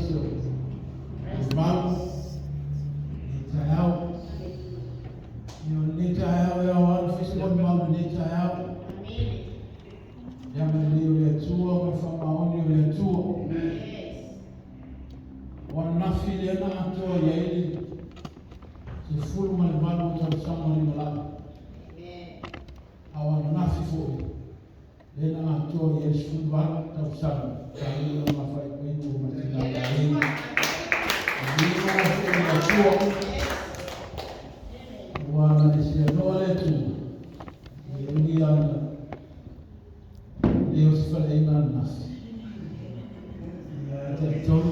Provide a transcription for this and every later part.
se o mau i taeao. Ia o lenei taeao e ao lava ona fai se molimau i lenei taeao. Le agalelei o le Atua ma le faamaoni o le Atua. O ananafi lea na atoa i ai le 18 o tausaga o Limalao. A o ananafi foi lea na atoa i ai le 18 tausaga talu ona mafaikoina ma le tina laei. Viiga foi i le Atua. Ua na le seanoa le Atua. E ui ana le o se faleaiga ananafi. Ia e talitonu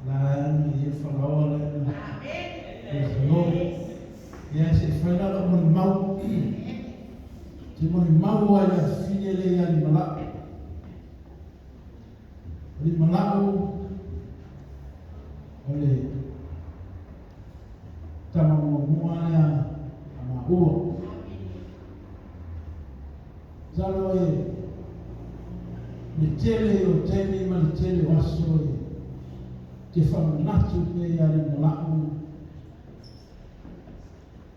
la ana i e falaoa lea na. Praise the Lord. Ia se i fai la lau molimau. Te molimau ai le afine le ia Limala'u. O Limala'u o le tama muamua lea a maua. Masalo e le tele o taimi ma le tele o aso e te faamanatu pea ia Limala'u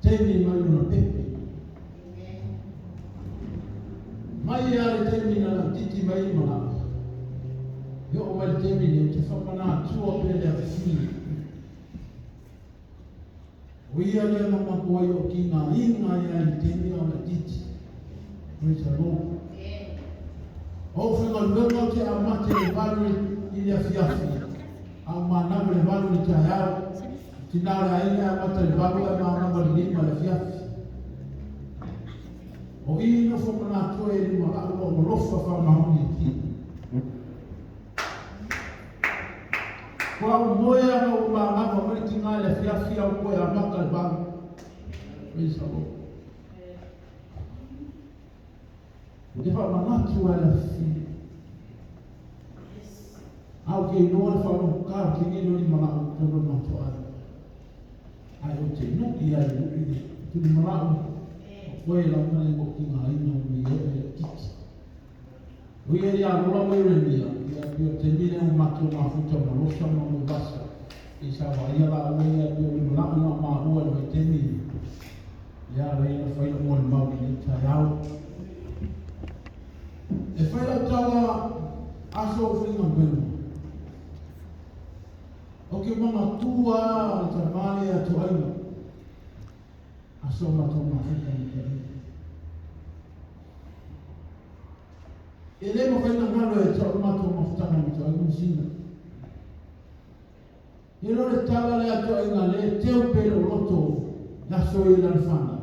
taimi mai lona pepe. Mai lava le taimi na lautiti mai ai Mala'u, e oo mai le taimi nei, ou te faamanatua pea le afifio. O ia lea na matou ai o tigaina ai i le taimi a o laititi. Praise the Lord. O ou faigaluega ou te amata i le 8 i le afiafi, a o manava i le 8 i le taeao. O tina o le aiga e amata i le 8 ae manava i le 5 i le afiafi. O i nofo manatua e lima lau lou alofa faamaoni i ti. Kua ou moe ana ua manava mai le tina i le afiafi a ua toe amata i le 8. Praise the Lord. Ou te faamanatu ai le afifio. A ou te iloa le faalogotā o te lilo i limala'u i totonu o le matou aiga. Ae ou te nu'i ai i le nu'i le limala'u o koe lau ma le tigaina o mea e laitiiti. O ia ia lola mai o le mia, ia pei o le taimi lea ua matou mafuta ma Losa ma Moevasa i sa vaaia laua ia pei o limala'u na maua i le vaitaimi ia ala ai ona fai lau molimau i lenei taeao. E fai lau tala aso o faigaluega. Ou te manatua le tama lea ia Toaiga. Aso o matou mafuta ma Toaiga. E le mafai ona galo ia te au le matou mafutaga ma Toaiga ma Sina. E le o le tala lea a Toaiga lea e teu pea i lou loto i aso ia i lana fanau.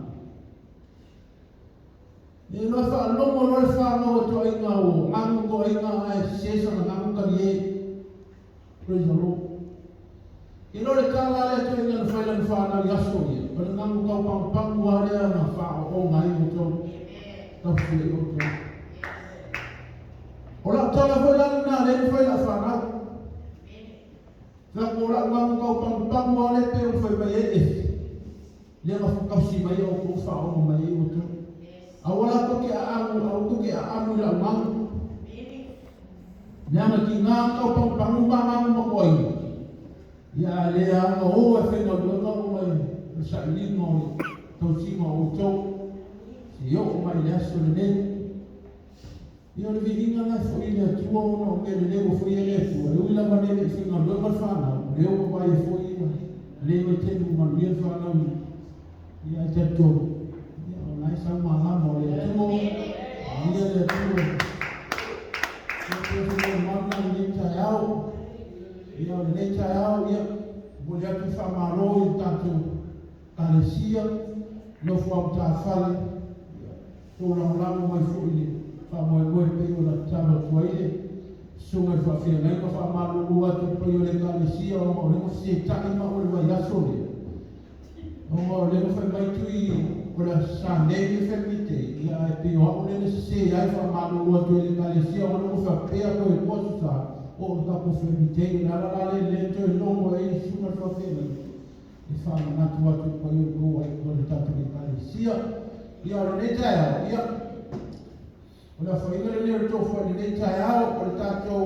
E loa faalogo loa le fanau a Toaiga ua gagu Toaiga ae sese sana gagu talie. Praise the Lord. E loa le tala lea Toaiga na fai lana fanau i aso ia, o le gagu tau pagupagu lava lea na faaooga ai outou. Tausi ai outou. O lau tala foi la lena lea na fai lau fanau. Fai atu o lau gagu tau pagupagu lava lea pei ona fai mai ai Efi. Lea na tausi mai ai outou faaoga mai ai outou. Aua la tou te aanu, aua tou te aanu i lau gagu. Leaga tiga tau pagupagu ma gagu ma toaiga. Ia a le aga o e faigaluega ona o le sailiga o le tausiga o outou. Se i oo mai i le aso lenei. Ia o le viiga lena e foi i le Atua ona o mea lelei ua faia e le Atua, e ui lava nei le i faigaluega le fanau, o lea ua vaai ai foi ia lenei vaitaimi ua manuia le fanau i ia ae talitonu, ia o lena e sau malama o le Atua, viia le Atua. Ia pei o se molimau lena i lenei taeao. Ia o lenei taeao, ia, momoli atu le faamalo i le tatou Ekalesia, nofo au matafale, ia, tou lagolago mai foi i le faamoemoe pei ona tatalo atu ai le Susuga i le Faafeagaiga. Faamalulu atu i le paia o le Ekalesia ona o lea ua fesetai maua i le vaiaso lea, ona o lea ua fai mai tui o le Aso Sa nei le Family Day, ia ae pei o au lea na sese ai. Faamalulu atu ai i le Ekalesia ona o lea ua faapea toe 2 Aso Sa oo i le tatou Family Day. O le ala la lea lea toe logo ai le Susuga i le Faafeagaiga e faamanatu atu i le paia o le tou o le tatou Ekalesia. Ia, o lenei taeao, ia, o le afaina lenei o le tofu i lenei taeao, o le tatou